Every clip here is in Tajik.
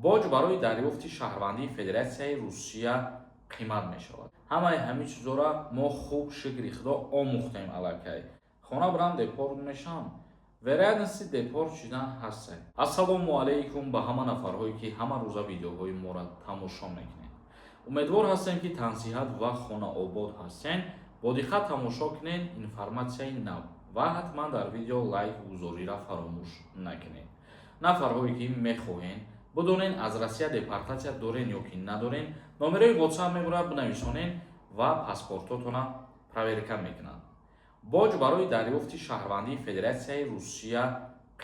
Боҷ барои дарёфти шаҳрвандии Федератсияи Русия қимат мешавад. Ҳамаи ҳамин чизҳоро мо хуб, шукри Худо, омӯхтем аллакай. Хона бирам, депорт мешавам? Вероятности депорт шудан ҳаст. Ассалому алайкум ба ҳама нафарҳое, ки ҳама рӯза видеоҳои моро тамошо мекунед. Умедвор ҳастем, ки тансиҳат ва хонаобод ҳастем. Бо диққат тамошо кунед информатсияи нав ва ҳатман дар видео лайк гузориро фаромӯш накунед. Нафарҳое, ки мехоҳед бидонен, аз Россия депортатсия дорен ё ки надорен, номерои WhatsApp мебурад, бинависонен ва паспортотона проверка мекунанд. Боҷ барои дарёфти шаҳрвандии Федератсияи Русия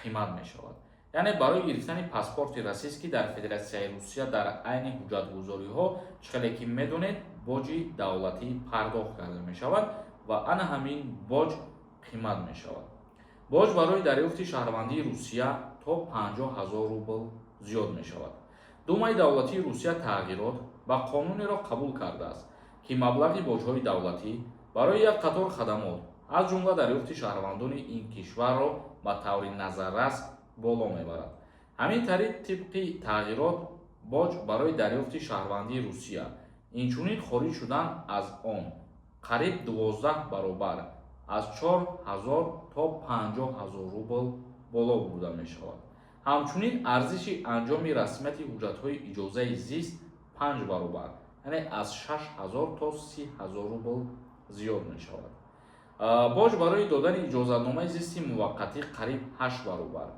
қимат мешавад, яъне барои гирифтани паспорти российский дар Федератсияи Русия дар айни ҳуҷҷатгузориҳо, чӣ хеле ки медонед, боҷи давлатӣ пардохт карда мешавад ва ана ҳамин боҷ қимат мешавад. Боҷ барои дарёфти шаҳрвандии Русия то 50 000 рубл зиёд мешавад. Думаи давлатии Русия тағйирот ба қонунеро қабул кардааст, ки маблағи боҷҳои давлатӣ барои як қатор хадамот, аз ҷумла дарёфти шаҳрвандони ин кишварро, ба таври назаррас боло мебарад. Ҳамин тариқ, тибқи тағйирот, боҷ барои дарёфти шаҳрвандии Русия, инчунин хориҷ шудан аз он, қариб 12 баробар, аз 4000 то 50 000 рубл боло бурда мешавад. Ҳамчунин арзиши анҷоми расмияти ҳуҷҷатҳои иҷозаи зист панҷ баробар, яъне аз 6000 то 30 000 рубл зиёд мешавад. Боҷ барои додани иҷозатномаи зисти муваққатӣ қариб ҳашт баробар,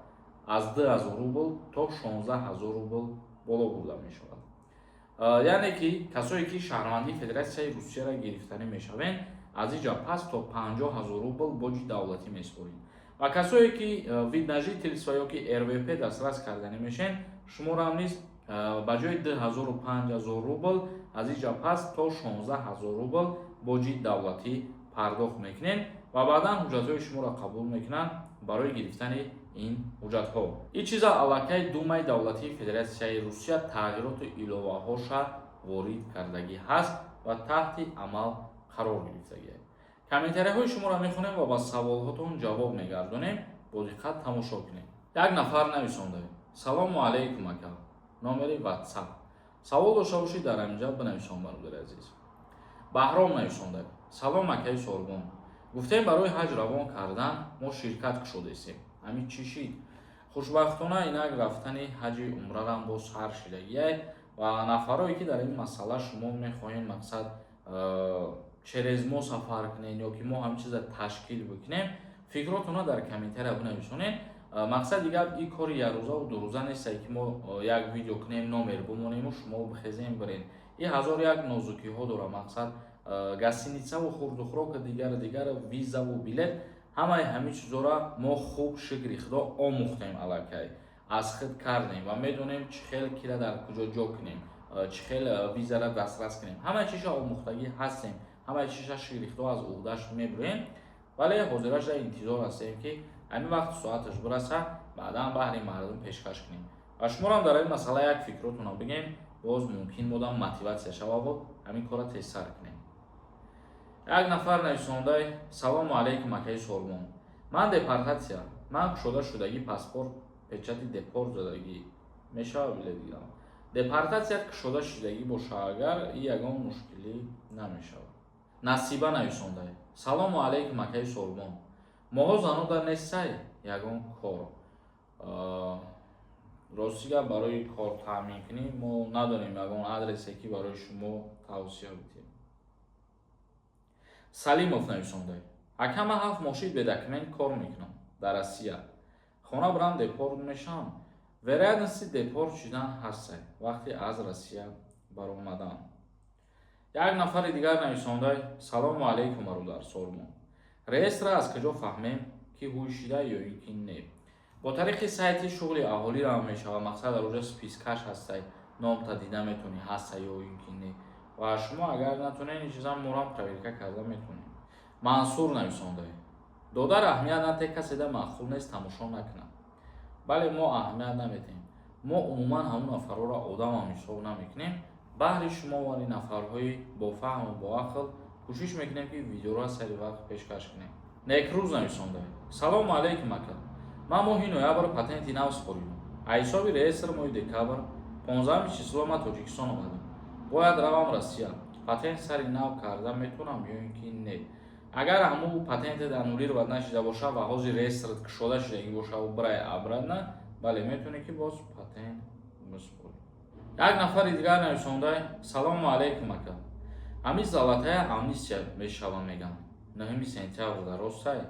аз 2000 рубл то 16 000 рубл боло бурда мешавад. Яъне ки касое, ки шаҳрвандии Федератсияи Русияро гирифтанӣ мешаванд, аз инҷа пас то 50 000 рубл боҷи давлатӣ меспоред ва касое, ки вид на жительство ё ки РВП дастрас карданӣ мешавед, шуморо низ ба ҷои 2000, 5000 рубл аз инҷа пас то 16 000 рубл боҷи давлатӣ пардохт мекунед ва баъдан ҳуҷҷатҳои шуморо қабул мекунанд барои гирифтани ин ҳуҷҷатҳо. Ин чиза аллакай Думаи давлатии Федератсияи Русия тағйироту иловаҳоша ворид кардагӣ ҳаст ва таҳти амал қарор гирифтагӣ. Комментарияҳои шуморо мехонем ва ба саволҳотон ҷавоб мегардонем. Бо диққат тамошо кунед. Як нафар нависонда: «Салому алайкум, ака, номери Ватсап». Савол дошта бошед, дар ҳаминҷа бинависон, бародари азиз. Баҳром нависонда: «Салом, акаи Сорбон, гуфтем, барои ҳаҷ равон кардан мо ширкат кушодесем, ҳамин чӣ шид?» Хушбахтона, инак рафтани ҳаҷи умрарам боз сар шидагиай ва нафарое, ки дар ин масъала шумо мехоҳем, мақсад, через мо сафар кунем ё ки мо ҳамин чиза ташкил бикунем, фикротонро дар комментария бинависонед. Мақсади гап, ин кори якрӯзаву дурӯза несте, ки мо як видео кунем, номер бимонему, шумо бихезем, бирен. Ин ҳазор як нозукиҳо дорад, мақсад, гостиницаву хурдухӯроку дигару дигар, визаву билет. Ҳамаи ҳамин чизҳоро мо хуб, шукри Худо, омӯхтем аллакай, аз худ кардем ва медонем, чӣ хел кира дар куҷо ҷо кунем, чӣ хел визара дастрас кунем. Ҳамаи чиза омӯхтагӣ ҳастем, ҳамаи чиза, шукри Худо, аз уҳдаш мебироем, вале ҳозираша интизор ҳастем, ки ҳамин вақти соаташ бираса, баъдан баҳри мардум пешкаш кунем ва шуморам дар ин масъала як фикротонро бигем. Боз мумкин модам мотиватсия шававу ҳамин корро тезтар кунем. Як нафар нависондай: «Салому алайкум, акаи Сорбон, ман депортатсия, ман кушода шудагӣ, паспорт печати депорт задагӣ, мешавад билет гирам?» Депортатсия кушода шудагӣ боша агар, и ягон мушкилӣ намешавад. Насиба нависондай: «Салому алайкум, акаи Сорбон, моҳо занода нестай ягон кор?» Рости гап, барои кор таъмин кунӣ мо надорем ягон адресе, ки барои шумо тавсия бидиҳем. Салимов нависонда: «Ака, ман 7 моҳ шид бе документ кор мекунам дар Россия, хона бирам, депорт мешавам?» Вероятности депорт шудан ҳаст вақте аз Россия баромадан. Як нафари дигар нависонда: «Салому алайкум, бародар Сормон, реестра аз куҷо фаҳмем, ки ҳуй шида ё ин ки не?» Бо тариқи сайти шуғли аҳолиро мешавад. Мақсад, дар оҷа спискаш ҳастай, номта дида метавонӣ, ҳаста ё ин ки не. Ва шумо агар натонед, ин чизам морам проверка карда метавонем. Мансур нависонда: «Додар, аҳамият нате, каседа маъқул нест, тамошо накунад». Бале, мо аҳамият наметиҳем. Мо умуман ҳамун нафарҳоро одамам ҳисоб намекунем. Баҳри шумо вари нафарҳои бофаҳму боақл кӯшиш мекунем, ки видеоро сари вақт пешкаш кунем. Некрӯз нависонда: «Салому алайкум, ака, ман моҳи ноябр патенти нав супоридам, аз ҳисоби реестр моҳи декабр 15 число ман Тоҷикистон омадам, бояд равам Россия. Патент сари нав карда метавонам ё ин ки не? Агар ҳамун патентет аннулировать нашида боша ва ҳозир реестрат кушода шудагӣ бошаву бирай обратно, бале, метавонӣ, ки боз патент бисупорӣ. Як нафари дигар нависондай: «Салому алайкум, ака. Ҳамин золотая амнистия мешава, меган, 9 сентябрда, ростай?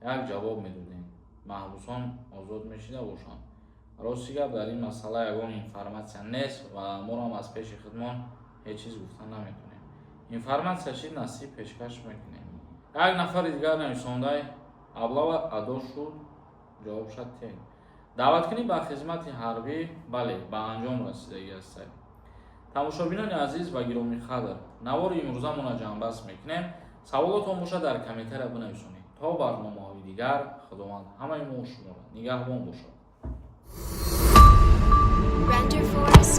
Як ҷавоб медодем, маҳбусон озод мешида бошанд?» Рости гап, дар ин масъала ягон информатсия нест ва моам аз пеши худмон ҳеҷ чиз гуфта наметавонем. Информатсия шид, насиб, пешкаш мекунем. Як нафари дигар нависондай: «Облава адо шуд, ҷавоб шад тен. Даъваткунӣ ба хизмати ҳарбӣ, бале, ба анҷом расидагӣ астад.» Тамошобинони азиз ва гиромиқадр, навори имрӯзамона ҷамъбаст мекунем. Саволотон бошад, дар комментария бинависонед. То барномаҳои дигар Худованд ҳамаи мо шуморо нигаҳбон бошад. Render Force.